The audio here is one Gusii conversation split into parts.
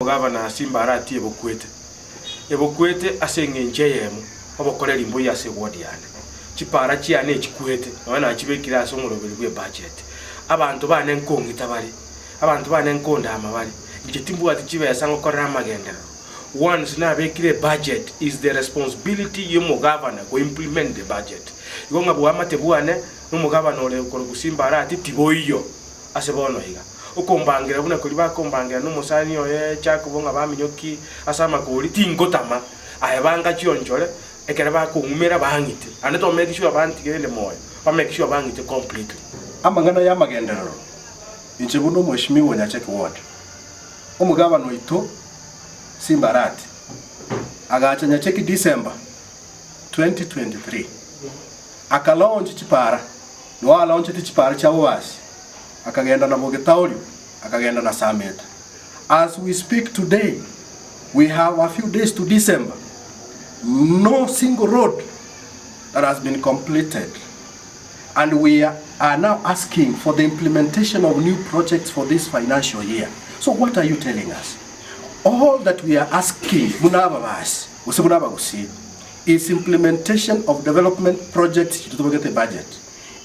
Omogabana Simba Arati ebokwete, ebokwete ase engencho eyemo, obokoreri mboiyo ase eward yane. Chipara chiane echikwete, nonya nachibekire ase omoroberi bw'ebudget. Abanto bane nkong'ita bare, abanto bane nkondama bare, inche timbwati chibesa ngokorera amagenderero. Once nabekire ebudget, is the responsibility y'omogabana go implement the budget. Igo ng'a boamate bwane na omogabana ore okorokwa Simba Arati tiboiyo. Ase bono iga, okombangera buna koria bakombangera nomosani oye Jakobo ng'a baminyokie ase amakori, tingotama. Aye banga chionchore, ekero bakong'umera bang'ite. Naende to make sure bantige inde moyo, ba make sure bang'ite completely. Amang'ana y'amagenderero, Inche buna Omweshimiwa o Nyacheki Ward, omogabana oito Simba Arati agacha Nyacheki December 2023, akalaunch chipara Noa alaunchete chipara chia Boasi, akagenda na Bogetaorio, akagenda na Sameta. As we speak today, we have a few days to December, no single road that has been completed and we are now asking for the implementation of new projects for this financial year. So what are you telling us? All that we are asking buna ababasi gose buna abagusii is implementation of development projects chiria tobegete budget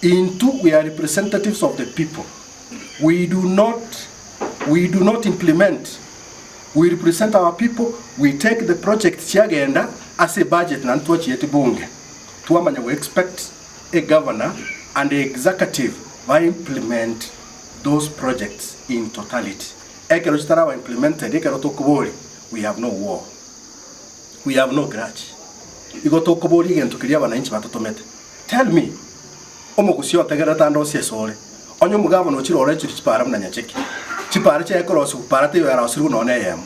intwe we are representatives of the people we do not we do not implement we represent our people we take the projects chiagenda ase ebudget naende twachieti bunge twamanya go expect a governor and the executive ba implement those projects in totality ekero chitaraba implemented ekero tokoboria we have no war. We have no grudge. Igo tokoboria egento keria abananchi batotomete. Tell me, omogusia otegererete ande onsi ase ore, onye omogabana ochire orechire chipara buna Nyacheki, chipara chiaye korosiwa para teiyo yarosirwe nonya neyemo.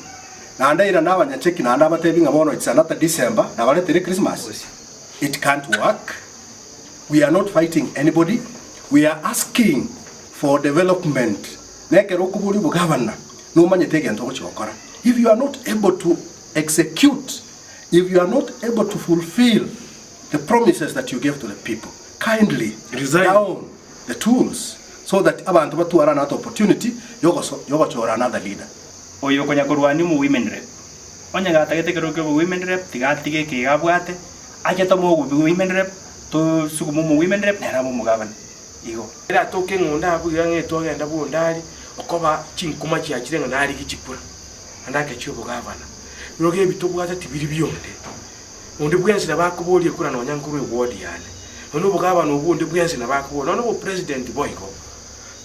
Naende airane abanyacheki naende abatebi ng'a bono it's another December nabaretere Christmas? It can't work. We are not fighting anybody, we are asking for development. Nekero okoboria obogabana nomanyete egento ogochia gokora. If you are not able to execute if you are not able to fulfill the promises that you gave to the people kindly Resign. down the tools so that abanto batware another opportunity yogoso yogochora another leader. Oyo okonya korwania omo women rep, onye gatagete ekerogo kia obo women rep tiga atige eke iga abwate, ache tome obo women rep, tosugume omo women rep nere abe omogabana. Igo. Eratoke eng'ondo abwo iga ng'a etwagenda bondari, okoba chinkuma chiachire ng'a narigie chikura. naende agechia obogavana. Rirorio ebi tobwate tibiri bionde. Onde bwensi nabo akoboria ekura nonya nkorwa eward yane. Nonya obogavana obwo onde bwensi nabo akoboria, nonya obopresident boigo.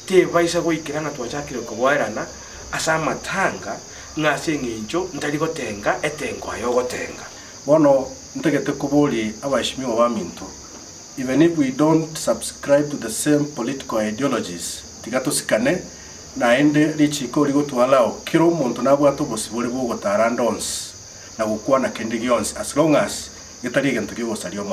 Tebaisa goikera ng'a twachakire koboerana ase amatanga ng'a ase eng'encho ntari gotenga etengo aye ogotenga. Bono ntagete koboria abaheshimiwa baminto, even if we don't subscribe to the same political ideologies, tiga tosikane, Naende richiiko rigotwalao kera omonto nabwate obosibore bw'ogotaara ande onsi na gokwana kende gionsi as long as getari egento ki'ogosaria omoyo.